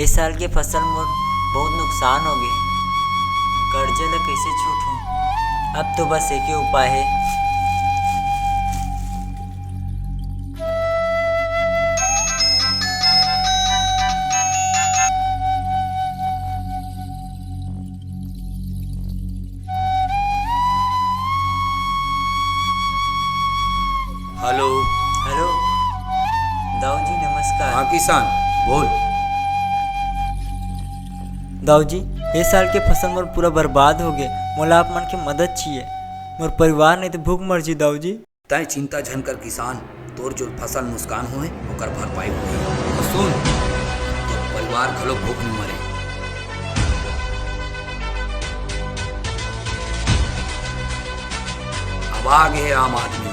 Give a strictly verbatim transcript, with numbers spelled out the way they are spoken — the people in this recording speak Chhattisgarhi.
ए साल के फसल मोर बहुत नुकसान हो गे। कर्जा ला कइसे छूटहूँ? अब तो बस एके उपाय हे। हेलो। हेलो। दाऊ जी, नमस्कार। हाँ किसान, बोल। दाऊ जी, ए साल के फसल मोर पूरा बर्बाद हो गे। मोला आप मन के मदद चाहिए। मोर परिवार नहीं तो भूख मर जी, दाऊ जी। तैं चिंता झन कर किसान, तोर जो फसल नुकसान होए, ओकर भरपाई होए। अउ सुन, तोर परिवार घलो भूख में मरे। अब आ गे हे आम आदमी,